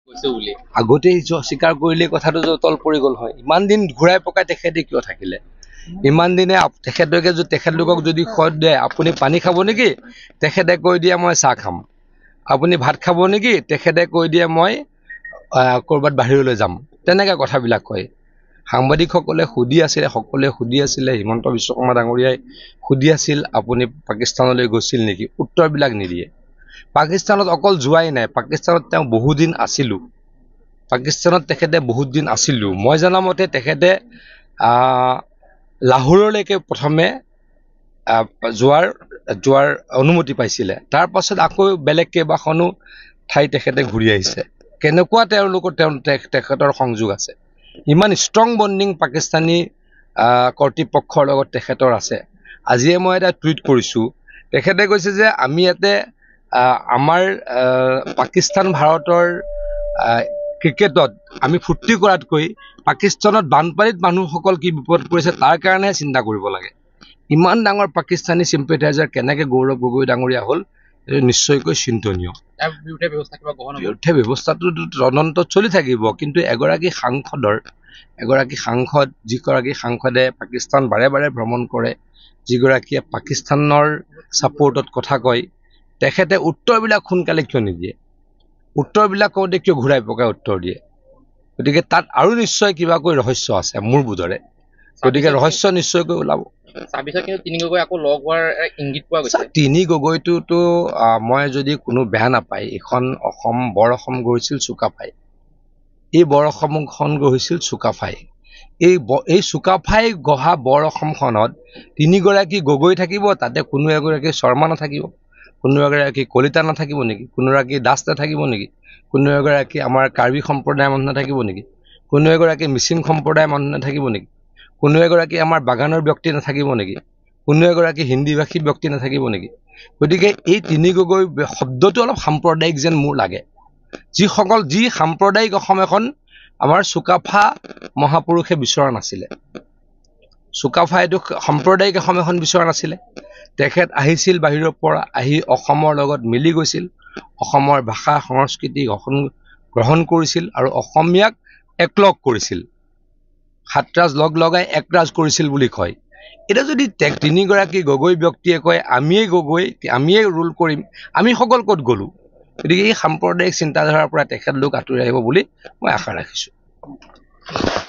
গৈছো বুলি আগতেই স্বীকাৰ কৰিলে কথাটো তল পৰি গ'ল হয়। ইমান দিন ঘূৰাই পকাই তেখেতে কিয় থাকিলে? ইমান দিনে তেখেতলোকে তেখেতলোকক যদি দিয়ে আপুনি পানী খাব নেকি, তেখেতে কৈ দিয়ে মই চাহ খাম। আপুনি ভাত খাব নেকি, তেখেতে কৈ দিয়ে মই ক'ৰবাত বাহিৰলৈ যাম। তেনেকৈ কথাবিলাক কয়। সাংবাদিকসকলে সুধি আছিলে, সকলোৱে সুধি আছিলে, হিমন্ত বিশ্ব শৰ্মা ডাঙৰীয়াই সুধি আছিল আপুনি পাকিস্তানলৈ গৈছিল নেকি, উত্তৰবিলাক নিদিয়ে। পাকিস্তানত অকল যোৱাই নাই, পাকিস্তানত তেওঁ বহুদিন আছিলোঁ, পাকিস্তানত তেখেতে বহুত দিন আছিলোঁ। মই জনামতে তেখেতে লাহোৰলৈকে প্ৰথমে যোৱাৰ অনুমতি পাইছিলে, তাৰ পাছত আকৌ বেলেগ কেইবাখনো ঠাই তেখেতে ঘূৰি আহিছে। কেনেকুৱা তেওঁলোকৰ তেখেতৰ সংযোগ আছে, ইমান ষ্ট্ৰং বণ্ডিং পাকিস্তানী কৰ্তৃপক্ষৰ লগত তেখেতৰ আছে। আজিয়ে মই এটা টুইট কৰিছোঁ, তেখেতে কৈছে যে আমি ইয়াতে আমাৰ পাকিস্তান ভাৰতৰ ক্ৰিকেটত আমি ফূৰ্তি কৰাতকৈ পাকিস্তানত বানপানীত মানুহসকল কি বিপদ পৰিছে তাৰ কাৰণেহে চিন্তা কৰিব লাগে। ইমান ডাঙৰ পাকিস্তানী চিম্পেথাইজাৰ কেনেকৈ গৌৰৱ গগৈ ডাঙৰীয়া হ'ল, এইটো নিশ্চয়কৈ চিন্তনীয়। বিৰুদ্ধে ব্যৱস্থাটো তদন্ত চলি থাকিব, কিন্তু এগৰাকী সাংসদ, যিগৰাকী সাংসদে পাকিস্তান বাৰে বাৰে ভ্ৰমণ কৰে, যিগৰাকীয়ে পাকিস্তানৰ ছাপৰ্টত কথা কয়, তেখেতে উত্তৰবিলাক সোনকালে কিয় নিদিয়ে? উত্তৰবিলাক কওঁতে কিয় ঘূৰাই পকাই উত্তৰ দিয়ে? গতিকে তাত আৰু নিশ্চয় কিবাকৈ ৰহস্য আছে মোৰ বোধৰে, গতিকে ৰহস্য নিশ্চয়কৈ ওলাব। তিনি গগৈটোতো মই যদি কোনো বেয়া নাপায়, এইখন অসম বৰ অসম গঢ়িছিল চুকাফাই, এই বৰ অসমখন গঢ়িছিল চুকাফাই। এই চুকাফাই গঢ়া বৰ অসমখনত তিনিগৰাকী গগৈ থাকিব, তাতে কোনো এগৰাকী শৰ্মা নাথাকিব, কোনো এগৰাকী কলিতা নাথাকিব নেকি, কোনো এগৰাকী দাস নাথাকিব নেকি, কোনো এগৰাকী আমাৰ কাৰ্বি সম্প্ৰদায়ৰ মানুহ নাথাকিব নেকি, কোনো এগৰাকী মিচিং সম্প্ৰদায়ৰ মানুহ নাথাকিব নেকি, কোনো এগৰাকী আমাৰ বাগানৰ ব্যক্তি নাথাকিব নেকি, কোনো এগৰাকী হিন্দীভাষী ব্যক্তি নাথাকিব নেকি? গতিকে এই তিনি গগৈ শব্দটো অলপ সাম্প্ৰদায়িক যেন মোৰ লাগে। যি সাম্প্ৰদায়িক অসম এখন আমাৰ চুকাফা মহাপুৰুষে বিচৰা নাছিলে, চুকাফা এইটো সাম্প্ৰদায়িক অসম এখন বিচৰা নাছিলে। তেখেত আহিছিল বাহিৰৰ পৰা, আহি অসমৰ লগত মিলি গৈছিল, অসমৰ ভাষা সংস্কৃতি গ্ৰহণ কৰিছিল আৰু অসমীয়াক একলগ কৰিছিল, সাতৰাজ লগ লগাই একৰাজ কৰিছিল বুলি কয়। এতিয়া যদি তিনিগৰাকী গগৈ ব্যক্তিয়ে কয় আমিয়ে গগৈ, আমিয়ে ৰুল কৰিম, আমি সকল ক'ত গ'লোঁ? গতিকে এই সাম্প্ৰদায়িক চিন্তাধাৰাৰ পৰা তেখেতলোক আঁতৰি আহিব বুলি মই আশা ৰাখিছোঁ।